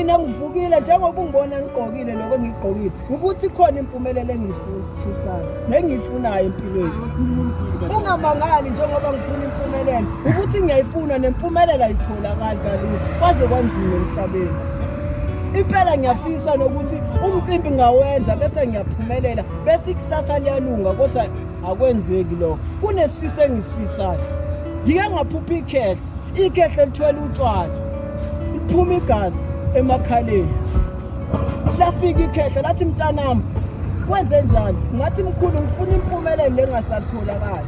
Mina ngivukile njengoba ungibona ngigqokile lokho engigqokile ukuthi khona impumelelo engiyifisayo nengiyifunayo empilweni. Ungamangali njengoba ngifuna impumelelo ukuthi ngiyayifuna nempumelelo ayitholakali kalula kwaze kwanzima emhlabeni. Impela ngiyafisa nokuthi umcimbi ngawenza bese ngiyaphumelela bese ikusasa liyalunga kodwa akwenzeki lokho. Kunesifiso engisifisayo. Ngike ngaphupha ikhehla, ikhehla elithwele utshwala. Liphuma igazi emakhaleni. Lafika ikhehla lathi mntanami kwenze njani? Ngathi mkhulu ngifuna impumelelo lengasatholakali.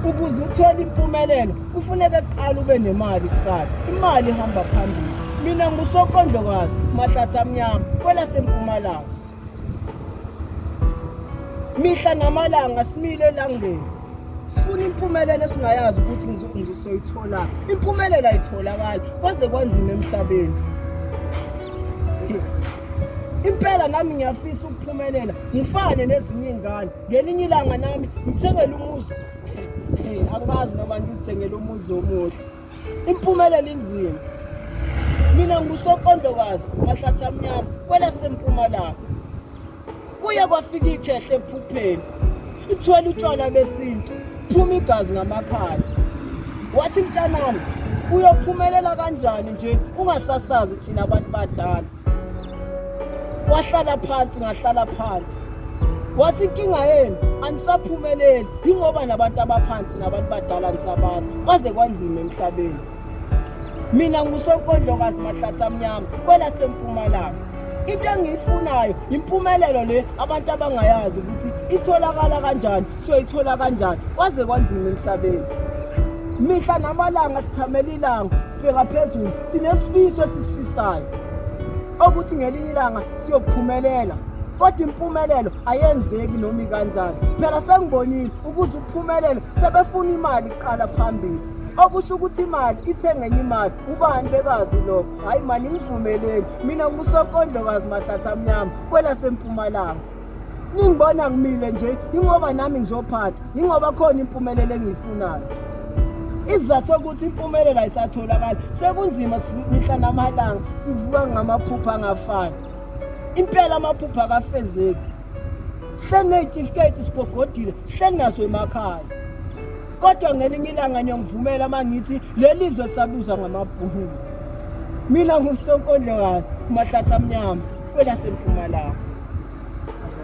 Ukuze uthole impumelelo kufuneka kuqala ube nemali kuqala. Imali ihamba phambili. Mina nguSonkondlokazi Mahlathi amnyama kwelasempumalanga. Mihla namalanga simile elangeni. Sifuna impumelelo esingayazi ukuthi ngizoyithola. Impumelelo ayitholakali kwaze kwanzima emhlabeni. Impela nami ngiyafisa ukuphumelela ngifane nezinye iy'ngane. Ngelinye ilanga nami ngithengele umuzi. Angazi noma ngizithengele umuzi omuhle. Impumelelo inzima. Mina nguSonkondlokazi Mahlathi amnyama kwelasempumalanga. Kuye kwafika ikhehle ephupheni. Ithwele utshwala besintu, phuma igazi ngamakhala. Wathi mntanami, uyophumelela kanjani nje ungasasazi thina abantu badala. Wahlala phansi ngahlala phansi. Wathi inkinga yenu anisaphumeleli yingoba nabantu abaphansi nabantu badala nisabazi kwaze kwanzima emhlabeni. Mina nguSonkondlokazi Mahlathi amnyama kwelasempumalanga. Into engiyifunayo impumelelo le abantu abangayazi ukuthi itholakala kanjani, siyoyithola kanjani kwaze kwanzima emhlabeni. Mihla namalanga sithamela ilanga sibheka phezulu sinesifiso esisifisayo okuthi ngelinye ilanga siyophumelela kodwa impumelelo ayenzeki noma ikanjani phela sengibonile ukuze uphumelele sebefuna imali kuqala phambili okusho ukuthi imali ithenga enye imali ubani bekazi lokho hayi mani ngivumeleni mina ngusonkondlokazi Mahlathi amnyama kwelasempumalanga ningibona ngimile nje ingoba nami ngizophatha ingoba khona impumelelo engiyifunayo isizathu sokuthi impumelelo ayisatholakali sekunzima mihla namalanga sivuka ngamaphupho angafani impela amaphupho akafezeki sihleli ney'tifiketi sigogodile sihleli naso emakhaya kodwa ngelinye ilanga niyongivumela uma ngithi leli zwe sabuzwa ngamabhunu mina ngusonkondlokazi uMahlathi amnyama kwelasempumalanga.